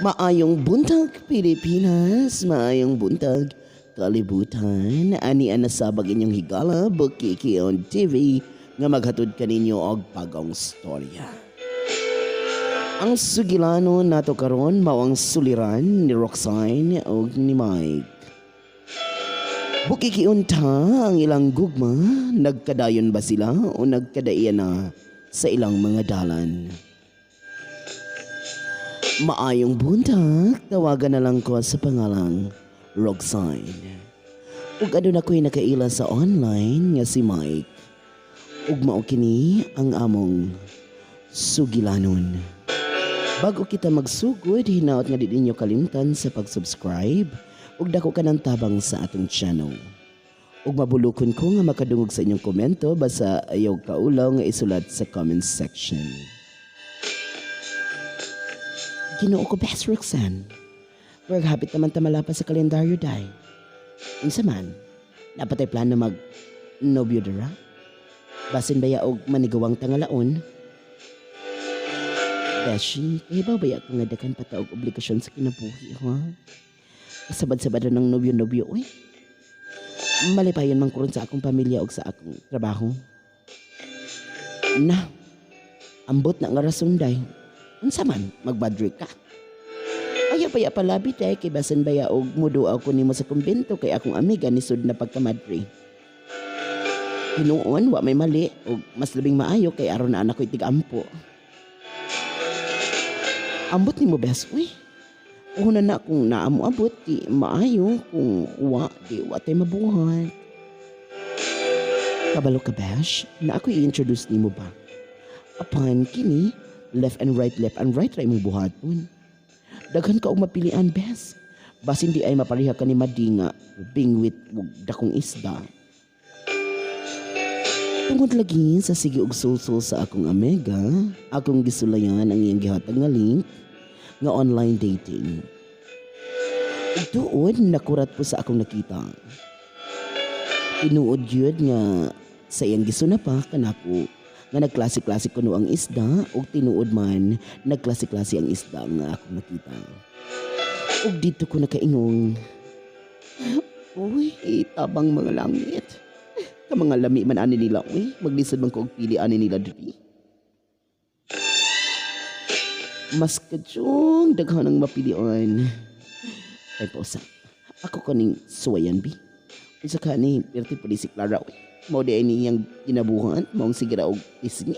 Maayong buntag, Pilipinas, maayong buntag, kalibutan. Ani ana sabag inyong higala, Bukiki on TV, nga maghatod kaninyo og bagong storya. Ang sugilano nato karon mao ang suliran ni Roxanne ug ni Mike. Bukiki unta ang ilang gugma, nagkadayon ba sila o nagkadaiya na sa ilang mga dalan? Maayong buntag, tawagan na lang ko sa pangalang Roxanne. Ug aduna ko'y nakaila sa online nga si Mike. Ug mao kini ang among sugilanon. Bago kita magsugod, hinaot nga di ninyo kalimtan sa pag-subscribe ug dako ka ng tabang sa atong channel. Ug mabulukon ko nga makadungog sa inyong komento basta ayaw kaulaw nga isulat sa comment section. Ginoo ko, best Roxanne. Murag hapit naman ta malapas sa kalendaryo, day. Unsa man, naa pa tay plano mag nobyo dira? Basin baya og manigawang tangalaon? Beshi, kahibaw baya ko nga daghan pa ta og obligasyon sa kinabuhi, ha? Kasabad-sabad na ng nobyo-nobyo, uy. Malipayon man ko ron sa akong pamilya og sa akong trabaho. Na, ambot na nga rason, day. Unsa man, magbadri ka? Ayaw baya palabi, day, kay basin baya og muduaw ko nimo sa kumbento kay akong amiga nisud na pagkamadre. Hinuon, wa may mali, og mas labing maayo kay aron na anak ko'y tig-ampo. Ambot nimo, bes, uy. Una na kung naa mo abot, di maayo, kung wa, di wa tay mabuhat. Kabalo ka, besh, na ako i-introduce nimo ba? Apan kini, left and right ra imong buhaton. Daghan ka og mapilian, bes. Basin di ay mapareha ka ni Madi nga bingwit ug dakong isda. Tungod lagi sa sige og sulsul sa akong amiga, akong gisulayan ang iyang gihatag nga link nga online dating. Ug tuod nakurat ko sa akong nakita. Tinuod gyud nga sa iyang gisuna pa kanako nga nagklase-klase kuno ang isda ug tinuod man nagklase-klase ang isda nga akong nakita. Ug dito ko nakaingong, "Uy, tabang mga langit. Ka mga lami man ani nila, uy, maglisod man ko og pili ani nila diri." Mas kadyong daghan ang mapilian. Ay pausa. Ako kaning suwayan bi. Unsa ka ni perti pud si Clara, uy. Mao di ay niyang ginabuhat, maong sige ra og pisngi.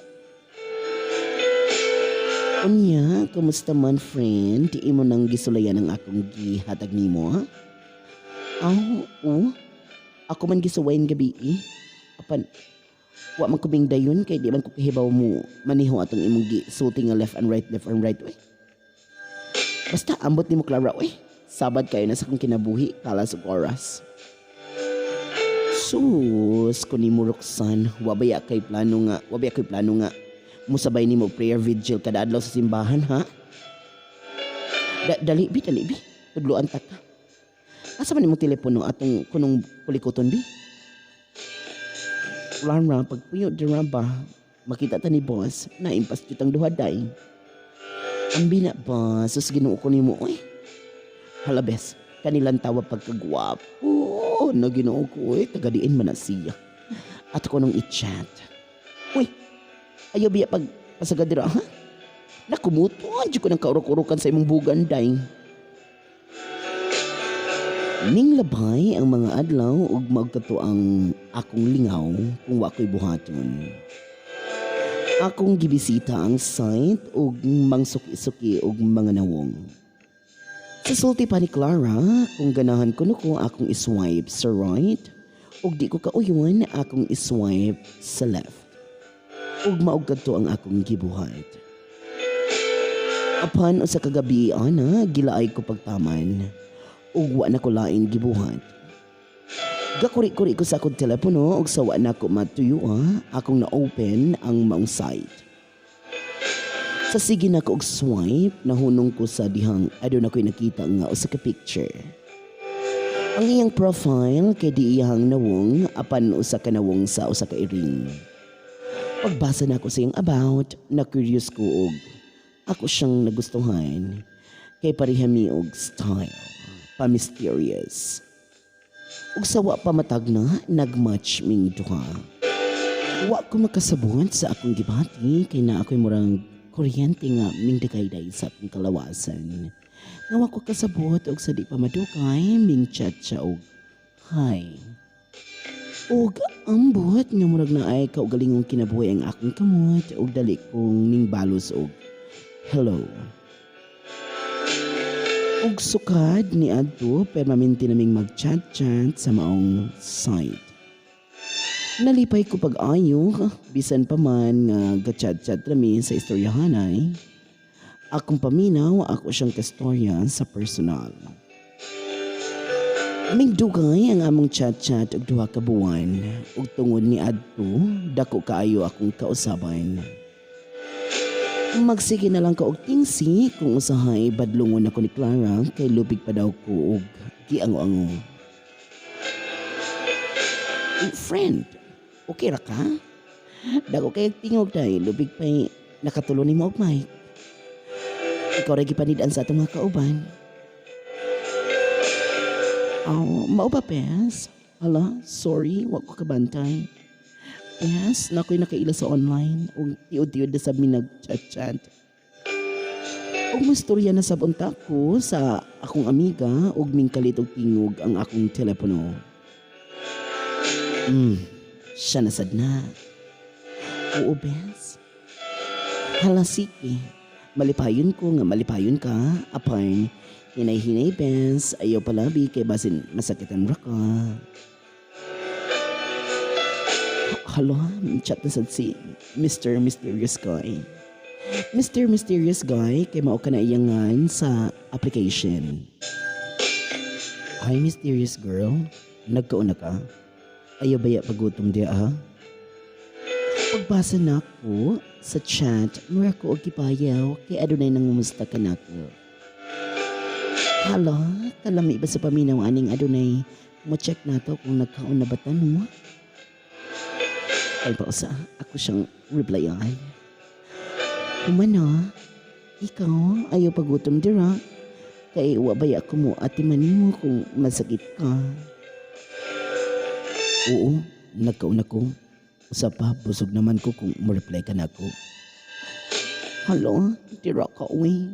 Unya, kumusta man, friend? Di imo nang gisulayan ang akong gihatag nimo, ha? Aw, oo. Ako man gisuwayan gabi eh. Apan, wa man ko dayon kay di man ko kahibaw mo maniho atong imong gisulti nga left and right, left and right, uy. Basta ambot nimo, Clara, uy. Sabad kayo na sa akong kinabuhi, kalas ug oras. Sus, kun nimo, Roxanne, wa baya kay plano nga musabay nimo prayer vigil kada adlaw sa simbahan, ha? Dali bi, dali bi. Tudloan ta ka. Asa man imong telepono atong kunong kulikoton bi? Clara, pagpuyo dira ba, makita ta ni boss, naimpas jud ang duha, day. Ambi na ba, sus, Ginoo ko nimo, oy. Hala, bes, kanilang tawa pagkagwapo na Ginoo ko, oy, taga-diin man na siya. At ko nung i-chat. Uy, ayaw biya pag pasagad dira, ha? Nakumutuan jud ko ng kaurok-urokan sa imong bugan, day. Ning labay ang mga adlaw ug magkato ang akong lingaw kung wa ko'y buhaton. Akong gibisita ang site ug mangsuki-suki og mga nawong. Sa sulti pa ni Clara, kung ganahan kuno ko akong iswipe sa right ug di ko kauyon akong iswipe sa left. Ug mao kadto ang akong gibuhat. Apan usa ka gabi ana, gilaay ko pagtaman ug wa na ko lain gibuhat. Gakuri-kuri ko sa akong telepono ug sa wa na ko matuyoa, akong na-open ang maong site. Sa sige na ko og swipe, nahunong ko sa dihang aduna ko'y nakita nga usa ka picture. Ang iyang profile kay di iyang nawong apan usa ka nawong sa usa ka iring. Pagbasa nako sa iyang about, na curious ko og ako siyang nagustuhan. Kay pareha mi og style, pa-mysterious. Ug sa wa pa matagna, nagmatch ming duha. Wa ko makasabot sa akong gibati kay naa ako'y murang kuryente nga mingdagayday sa akong kalawasan. Nga wa ko kasabot, og sa di pa madugay ming chat siya og "Hi." Og ambot nga murag naay kaugalingong kinabuhi ang akong kamot og dali kong ning balos og "Hello." Ug sukad ni adto, permanente naming mag-chat-chat sa maong site. Nalipay ko pag-ayo, bisan pa man nga ga-chat-chat rami sa istoryahanay. Akong paminaw, ako siyang kastorya sa personal. Mingdugay ang among chat-chat og 2 ka buwan, ug tungod ni adto dako kaayo akong kausaban. Magsige na lang ka og tingsi kung usahay badlungon ako ni Clara kay lupig pa daw ko og giango-ango. "Eh, friend, okay ra ka? Dako kay tingog day, lupig pa'y nakatulo nimo og mic. Ikaw ra gipanid-an sa atong mga kauban." "Oh, mao ba, bes? Hala, sorry, wa ko kabantay. Bes, naa ko'y nakaila sa online ug tiud-tiud na sab mi nag-chat-chat." Ug mastorya na sab unta ko sa akong amiga ug mingkalit og tingog ang akong telepono. Siya na sad na." "Oo, bes." "Hala, sige. Malipayon ko nga malipayon ka, apan hinay-hinay, bes, ayaw palabi kay basin masakitan ra ka." Hala, chat na sad si Mr. Mysterious Guy. Mr. Mysterious Guy, kay mao ka na iyangan sa application. "Hi, mysterious girl. Nagkaon na ka? Ayaw baya pagutom diya ha?" Pagbasa na ko sa chat, mura ko og gibayaw kay adunay nangumusta kanako. Hala, kalami ba sa paminaw aning adunay mo check nato kung nagkaon na ba ta, no? Ay pa usa, ako siyang replyan. "Humana, ikaw ayaw pagutom dira. Kay wa baya ko mo atiman nimo kung masakit ka?" "Oo, nagkaon ako. Usa pa, busog naman ko kung mo-reply ka nako." "Hala, dira ka uy.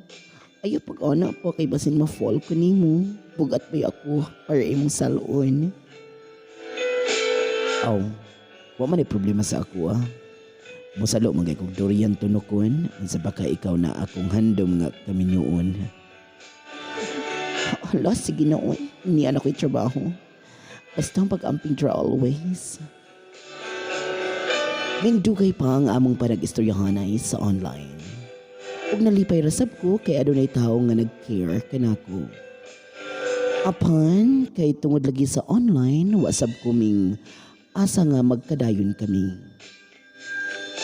Ayaw pag ana pa kay basin ma-fall ko nimo. Bugat ba ako para imong salon?" "Aw, wa man ay problema sa ako ah. Musalo man kay kog durian tunokon, unsa ba ka ikaw na akong handom nga kaminyuon." "Hala, sige na uy. Niya na ko'y trabaho. Basta ang pag-amping dra always." Mingdugay pa ang among panag-istoryahanay sa online. Ug nalipay ra sab ko kay adunay tawo nga nag-care kanako. Apan kay tungod lagi sa online, wa sab ko ming asa nga magkadayon kami.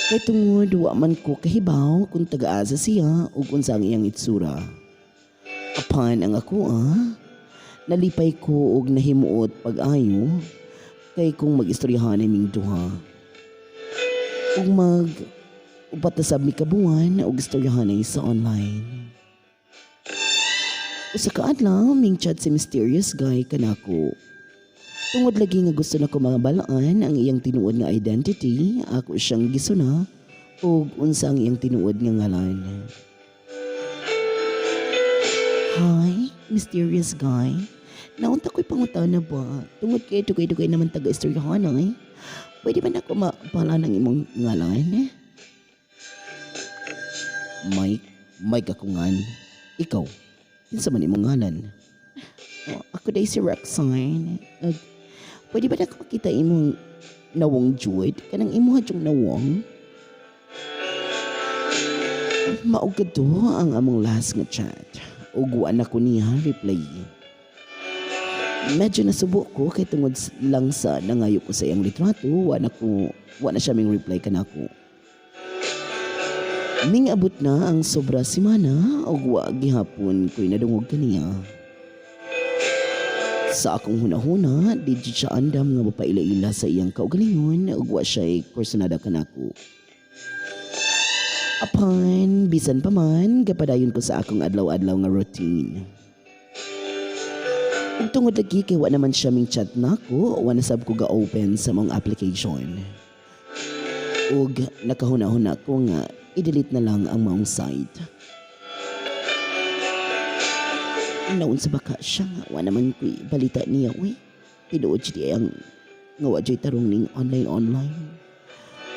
Kay tungod wa man ko kahibaw kung taga-asa siya ug unsa ang iyang itsura. Apan ang ako ah, nalipay ko og nahimuot pag-ayo kay kung mag-istoryahan ming duha. Ug mag 4 na sab mi ka buwan og istoryahanay sa online. Usa ka adlaw, ming chat si mysterious guy kanako. Tungod lagi nga gusto nako mabalaan ang iyang tinuod nga identity, ako siyang gisuna og unsa ang iyang tinuod nga ngalan. "Hi, mysterious guy. Naunta ko'y pangutana ba? Tungod kay dugay-dugay naman taga-istoryahanay. Pwede ba nako mabal-an ang imong ngalan?" "Mike, Mike ako ngan. Ikaw, kinsa man imong ngalan?" "Oh, ako diay si Roxanne. Pwede ba nako makita imong nawong jud? Kanang imuha yung nawong?" Mao to ang among last nga chat. Ug wa na ko niya reply. Medyo nasubo ko kay tungod lang sa nangayo ko sa iyang litrato, wa na siya ming reply kanako. Ming abot na ang sobra semana ug wa gihapon ko'y nadungog kaniya. Sa akong hunahuna, di jud siya andam nga mapaila-ila sa iyang kaugalingon ug wa siya'y kursunada kanako. Apan, bisan pa man, gapadayon ko sa akong adlaw-adlaw nga routine. Ug tungod lagi kay wa naman siya ming chat nako, wa na sab ko ga-open sa maong application. Ug nakahuna-huna ko nga i-delete na lang ang maong site. Naunsa ba ka siya nga wa naman ko'y balita niya, uy. Tinuod siya di ang nga wa jud tarong ning online online.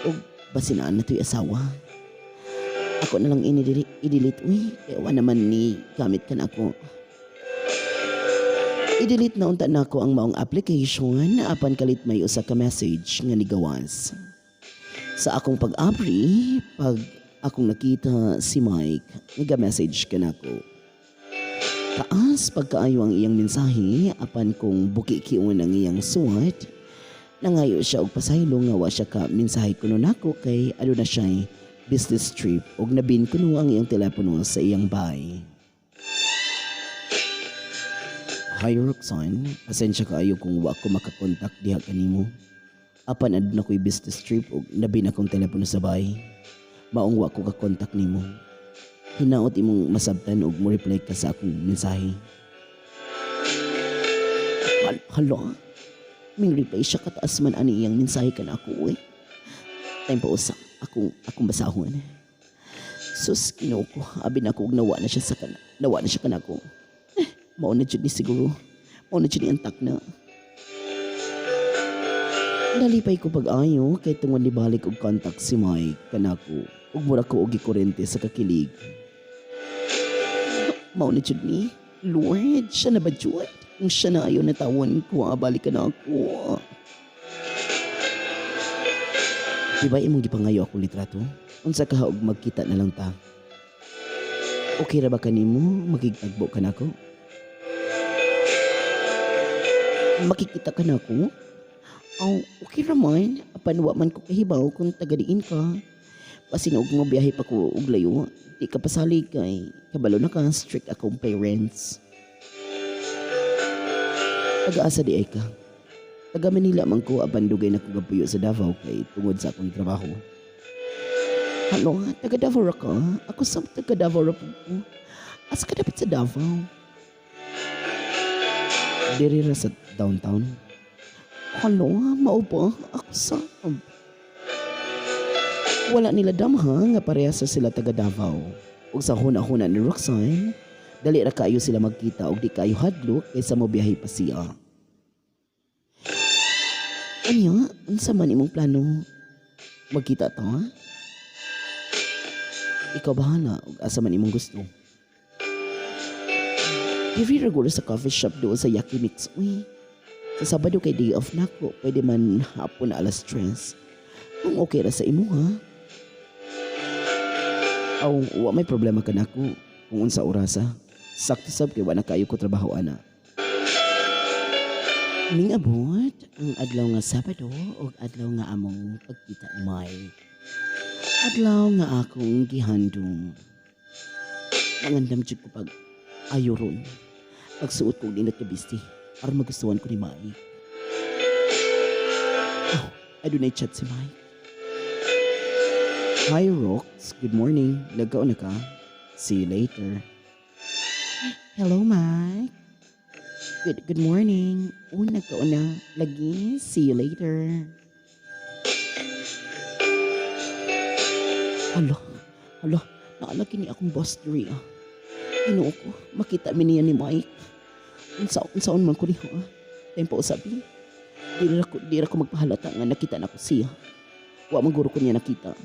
Ug basin naa to'y asawa. Ako na lang i-delete, uy. Kaya wa naman ni gamit kan ako. I-delete na unta nako ang maong application apan kalit may usa ka message nga nigawas. Sa akong pag-abri, pag akong nakita si Mike, nag-message kanako. Taas pagkaayo ang iyang mensahe apan kung bukikion ang iyang suwat, nangayo siya og pasaylo nga wa siya ka mensahe kuno nako kay aduna siya business trip ug nabin kuno ang iyang telepono sa iyang bahay. Hi Roxanne, pasensya kaayo kung wa ko makakontak diha kanimo. Apan aduna ko'y business trip ug nabin akong telepono sa bahay. Maong wa ko kakontak nimo. Hinaot imong masabtan ug mo reply ka sa akong mensahe. Hala, ming reply siya, kataas man ani iyang mensahe kanako, uy. Time pa usa akong basahon. Sus, Ginoo ko, abi nako og nawa na siya kanako. Eh, mao na jud ni siguro. Mao na jud ni antak na. Nalipay ko pag-ayo kay tungod nibalik og contact si Mike kanako ug mura ko og gikurente sa kakilig. Mao na jud ni. Lord, siya na ba jud? Kung siya na, ayaw na tawon ko, balik ka na ako. Di ba imong gipangayo akong litrato? Unsa kaha og magkita na lang ta? Okay ra ba kanimo makigtagbo ka nako? Makikita ka nako? Aw, okay ra man. Apan wa man ko kahibaw kung taga diin ka. Basin og mobiyahe pa ko og layo. Di ka pasalig kay kabalo na ka, strict akong parents. Taga-asa diay ka? Taga Manila man ko apan dugay na ko gapuyo sa Davao kay tungod sa akong trabaho. Halo, taga Davao ra ka? Ako sa taga Davao ra pud ko. Asa ka dapit sa Davao? Diri ra sa downtown. Halo, mao ba? Ako sab. Wala nila damha nga parehas sa sila taga Davao. Ug sa huna-huna ni Roxanne, dali ra kaayo sila magkita ug di kaayo hadlok kaysa mobiyahe pa siya. Anya, unsa man imong plano? Magkita ta, ha? Ikaw bahala ug asa man imong gusto. Diri ra guro sa coffee shop doon sa Yaki Mix. Uy, sa Sabado kay day off nako, pwede man hapon alas 3. Kung okay ra sa imo, ha? Aw, wa may problema kanako kung unsa orasa. Sakto sab kay wa na kaayo ko trabaho ana. Mingabot ang adlaw nga Sabado ug adlaw nga among pagkita ni Mike. Adlaw nga akong gihandom. Mangandam jud ko pag ayo ron. Pagsuot ko og nindot nga bisti aron magustuhan ko ni Mike. Oh, adunay chat si Mike. Hi Rox, good morning. Nagkaon na ka? See you later. Hello, Mike. Good morning. Oh, nagkaon na. Lagi, see you later. Hala, hala, naa lagi ni akong boss diri ah. Ginoo ko, makita mi niya ni Mike. Unsaon man ko niya ah. Tempo usabi. Di ra ko magpahalata nga nakita na ko siya. Wa man guro ko niya nakita.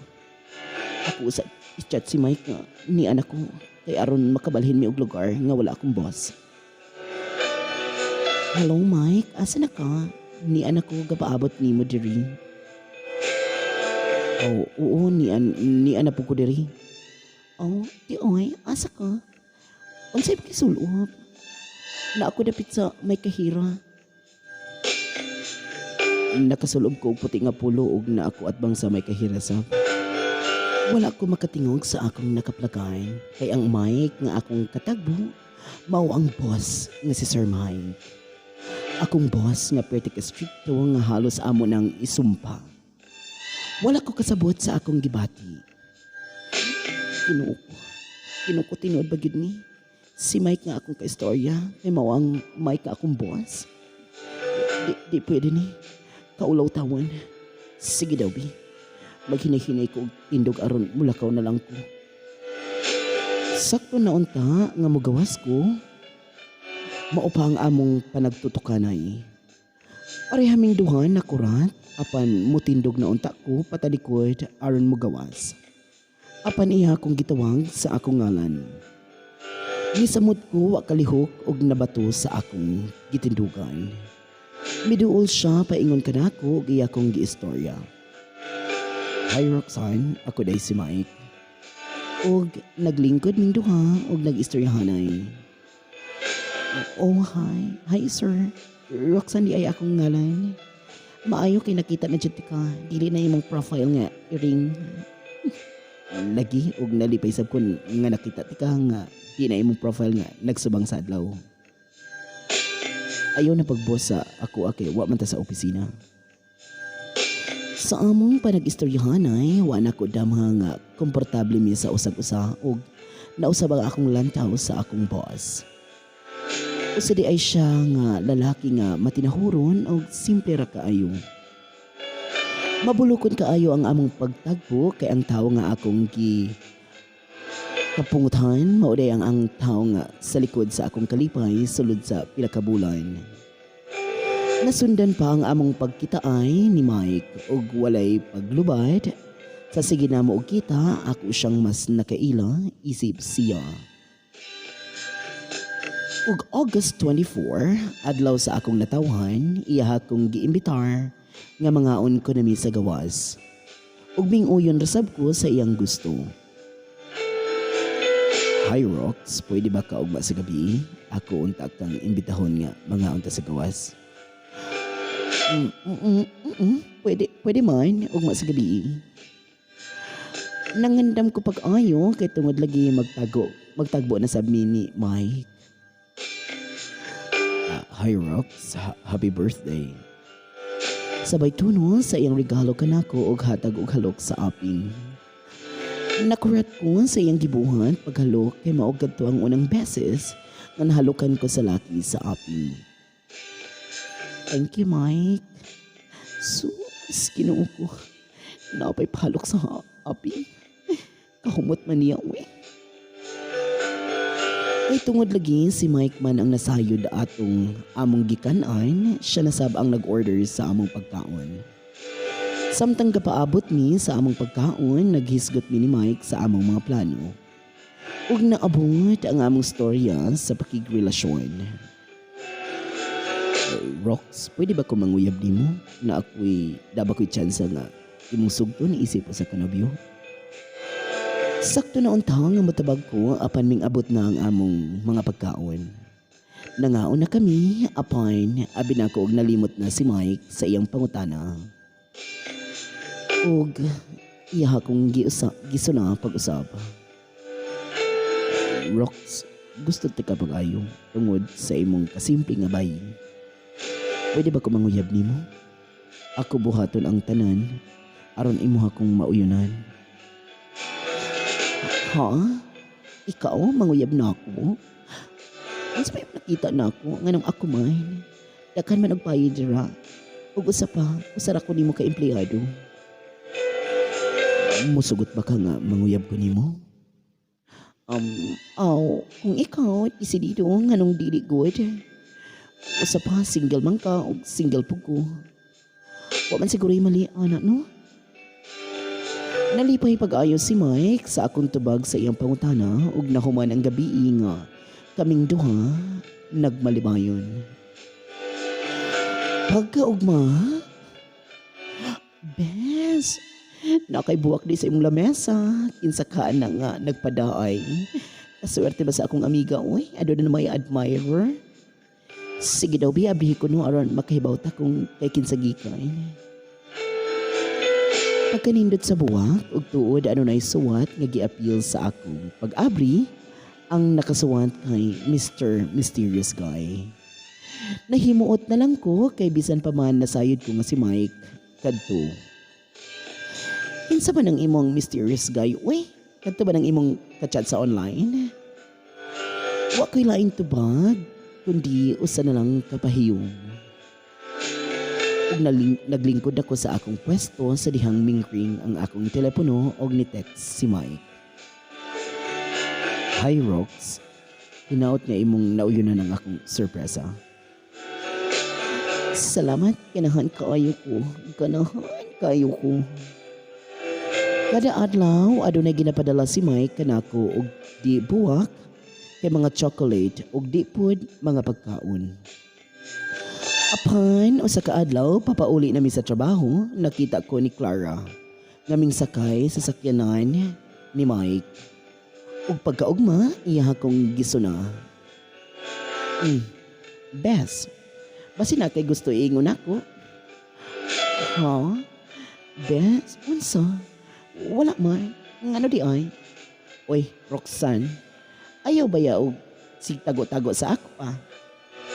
Ako sa i-chat si Mike nga ni anak ko kay aron makabalhin mi og lugar nga wala akong boss. Hello Mike, asa na ka? Ni anak ko gapaabot nimo diri. Oh, oo, ni anak po ko diri. Oh, di oy, asa ka? Unsay gisulob? Naa ko dapit sa may kahira. Nakasulob ko og puti nga polo ug naa ko atbang sa may kahira sa. Wala ko makatingog sa akong nakaplagan kay ang Mike nga akong katagbo mao ang boss nga si Sir Mike. Akong boss nga perti ka strikto nga halos amo nang isumpa. Wala ko kasabot sa akong gibati. Ginoo ko. Ginoo ko, tinuod ba gyud ni? Si Mike nga akong kaistorya, kay mao ang Mike nga akong boss. Di pwede ni. Kaulaw tawon. Sige daw, bi. Maghinay-hinay ko og tindog aron mulakaw na lang ko. Sakto na unta nga mogawas ko, mao pa ang among panagtutukanay. Pareha ming duha nakurat apan mutindog na unta ko patalikod aron mogawas. Apan iya akong gitawag sa akong ngalan. Nisamot ko wa kalihok og nabato sa akong gitindugan. Miduol siya paingon kanako og iya kong giistorya. "Hi Roxanne, ako diay si Mike." Og naglingkod ming duha og nag-istoryahanay. "Oh, hi. Hi, sir. Roxanne diay akong ngalan. Maayo kay nakita na jud ka. Dili na imong profile nga iring." "Lagi, og nalipay sab ko nga nakita ti ka nga di na imong profile nga nagsubang sa adlaw. Ayaw na pagboss sa ako kay wa man ta sa opisina." Sa among panag-istoryahanay, wa na ko damha nga komportable mi sa usag-usa og nausab ang akong lantaw sa akong boss. Usa diay siya nga lalaki nga matinahuron og simple ra kaayo. Mabulukon kaayo ang among pagtagpo kay ang tawo nga akong gi kapungutan mao diay ang tawo nga sa likod sa akong kalipay sulod sa pila ka bulan. Nasundan pa ang among pagkitaay ni Mike ug walay paglubad. Sa sige namo og kita, ako siyang mas nakaila isip siya. Ug August 24, adlaw sa akong natawhan, iya akong giimbitar nga mangaon ko nami sa gawas. Ug minguyon ra sab ko sa iyang gusto. "Hi Rox, pwede ba ka ugma sa gabi? Ako unta kang imbitahon nga mangaon ta sa gawas." Pwede man, ugma sa gabi." Nangandam ko pag-ayo kay tungod lagi magtagbo na sab mi ni Mike. "Ah, hi Rox, happy birthday." Sabay tuno sa iyang regalo kanako og hatag og halok sa aping. Nakurat ko sa iyang gibuhat paghalok kay mao kadto ang unang beses nga nahalokan ko sa laki sa aping. "Thank you, Mike." Sus, Ginoo ko. Naa pay pahalok sa aping. Kahumot man niya, uy. Kay tungod lagi si Mike man ang nasayod atong among gikan-an, siya na sab ang nag-order sa among pagkaon. Samtang kapaabot mi sa among pagkaon, naghisgot mi ni Mike sa among mga plano. Ug naabot ang among storya sa pakigrelasyon. "Rox, pwede ba ko manguyab nimo na ako'y naa ba ko'y tsansa nga imong sugton isip usa ka nobyo?" Sakto na unta nga motabag ko apan ming abot na ang among mga pagkaon. Nangaon na kami apan abi nako og nalimot na si Mike sa iyang pangutana. Ug iya akong gisuna pag-usab. "Rox, gusto tika pag-ayo tungod sa imong kasimple nga bayi. Pwede ba ko manguyab nimo? Ako buhaton ang tanan aron imo akong mauyunan." "Ha? Ikaw manguyab na ako? Unsa may nakita na ako nganong ako man? Daghan man og bayi dira. Ug usa pa, usa ra ko nimo ka empleyado. Musugot ba ka nga manguyab ko nimo?" Aw, kung ikaw desidido, nganong dili gud? Usa pa, single man ka ug single pud ko. Wa man siguro mali ana, no?" Nalipay pag-ayo si Mike sa akong tubag sa iyang pangutana ug nahuman ang gabi nga kaming duha nagmalibayon. Pagkaugma, "Bes, naa kay buwak di sa imong lamesa. Kinsa ka na nga nagpadaay? Kaswerte ba sa akong amiga, uy? Aduna na may admirer. Sige daw, bi, abrihi ko no aron makahibaw ta kung kay kinsa gikan." Pagkanindot sa buwak, ug tuod adunay suwat nga giapil sa akong pag-abri, ang nakasuwat kay Mr. Mysterious Guy. Nahimuot na lang ko kay bisan pa man nasayod ko nga si Mike kadto. "Kinsa man ang imong mysterious guy, uy?" Kadto ba ng imong kachat sa online? Wa ko'y laing tubag, kundi usa na lang kapahiyom. Ug naglingkod ako sa akong pwesto sa dihang mingring ang akong telepono og ni-text si Mike. "Hi Rox, hinaot nga imong nauyunan ang akong sorpresa." "Salamat, ganahan kaayo ko. Ganahan kaayo ko." Kada adlaw, adunay ginapadala si Mike kanako og di buwak kay mga chocolate og di pud mga pagkaon. Apan usa ka adlaw, papauli nami sa trabaho, nakita ko ni Clara nga mingsakay sa sakyanan ni Mike. Ug pagkaugma, iya akong gisuna. "Bes, basin naa kay gusto iingon ako." "Ha? Bes, unsa? Wala man. Ngano diay?" "Oy, Roxanne, ayaw baya og sig tago-tago sa ako pa.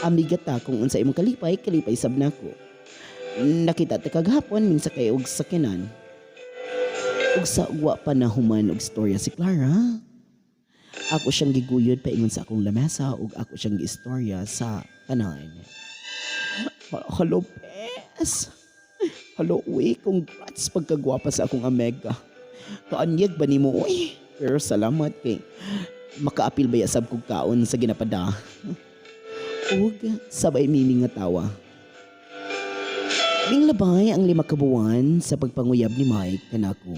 Amiga ta, kung unsa imong kalipay, kalipay sab nako. Nakita ta kagahapon mingsakay og sakyanan." Ug sa wa pa na human og istorya si Clara, ako siyang giguyod paingon sa akong lamesa ug ako siyang giistorya sa tanan. "Hello, bes. Hello, uy, congrats pagkagwapa sa akong amiga. Kaanyag ba nimo, uy? Pero salamat kay makaapil baya sab kog kaon sa ginapada." Ug sabay mimi nga tawa. Minglabay ang 5 ka buwan sa pagpanguyab ni Mike kanako.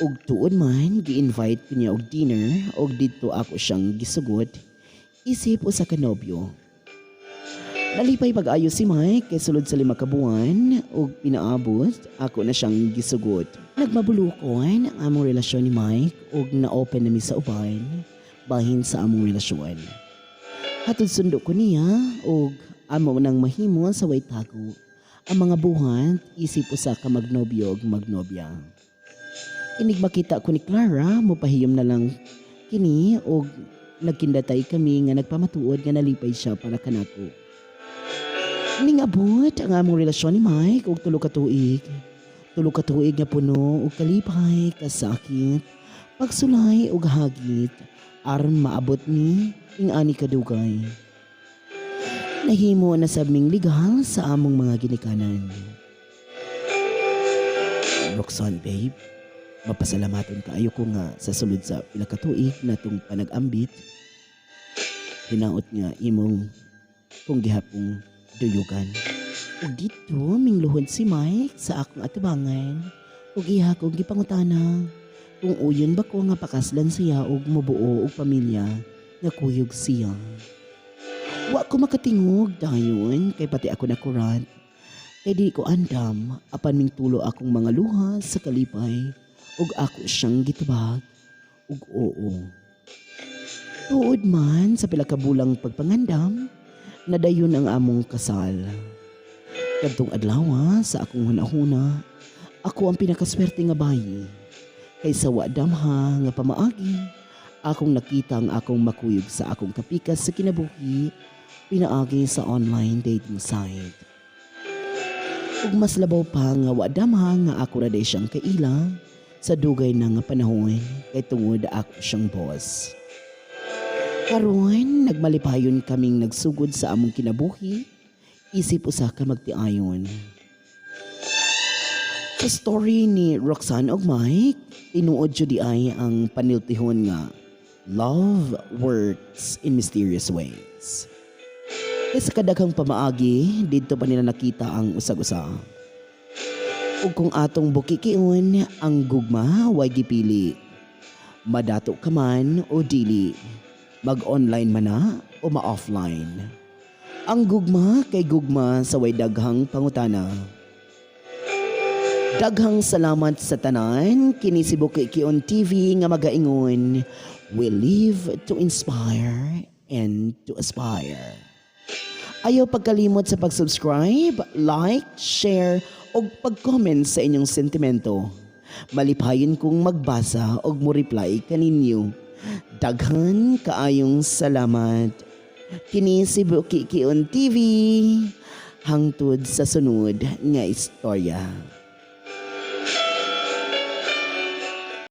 Ug tuod man, gi-invite ko niya og dinner ug didto ako siyang gisugot isip usa ka nobyo. Nalipay pag-ayo si Mike kay sulod sa 5 ka buwan ug pinaabot, ako na siyang gisugot. Nagmabulukon ang among relasyon ni Mike ug na-open nami sa uban bahin sa among relasyon. Hatod sundo ko niya ug amo nang mahimo sa way tago ang mga buhat isip usa ka magnobyo ug magnobya. Inig makita ko ni Clara, mopahiyom na lang kini og nagkindatay kami nga nagpamatuod nga nalipay siya para kanako. Ningabot ang among relasyon ni Mike og 3 ka tuig. 3 ka tuig nga puno og kalipay, kasakit, pagsulay ug hagit aron maabot ni ing-ani kadugay. Nahimo na sab ming legal sa among mga ginikanan. "Roxanne babe, mapasalamaton kaayo ko nga sa sulod sa pila ka tuig natong panag-ambit, hinaot nga imong kung gihapong duyugan." Ug didto mingluhod si Mike sa akong atubangan ug iya kong gipangutana kung uyon ba ko nga pakaslan siya ug mobuo og pamilya nga kuyog siya. Wa ko makatingog dayon kay pati ako nakurat. Kay di ko andam apan mingtulo akong mga luha sa kalipay ug ako siyang gitubag ug oo. Tuod man sa pila ka bulang pagpangandam, nadayon ang among kasal. Kadtong adlaw sa akong hunahuna, ako ang pinakaswerte nga bayi. Kay sa wa damha nga pamaagi, akong nakita ang akong makuyog sa akong kapikas sa kinabuhi pinaagi sa online dating site. Ug mas labaw pa nga wa damha nga ako ra day siyang kaila sa dugay na nga panahon kay tungod ako siyang boss. Karon nagmalipayon kaming nagsugod sa among kinabuhi isip usa ka magtiayon. Sa story ni Roxanne ug Mike, tinuod jud diay ang paniltihon nga love works in mysterious ways. Kay sa kadaghang pamaagi, didto pa nila nakita ang usag-usa. Ug kung atong bukikion, ang gugma way gipili. Madato ka man o dili, mag-online man na o ma-offline. Ang gugma kay gugma sa way daghang pangutana. Daghang salamat sa tanan, kini si Bukikion TV nga magaingon, we live to inspire and to aspire. Ayaw pagkalimot sa pag-subscribe, like, share, o pag-comment sa inyong sentimento. Malipayon kong magbasa og mo-reply kaninyo. Daghan kaayong salamat. Kini si Bukikion TV. Hangtod sa sunod nga istorya.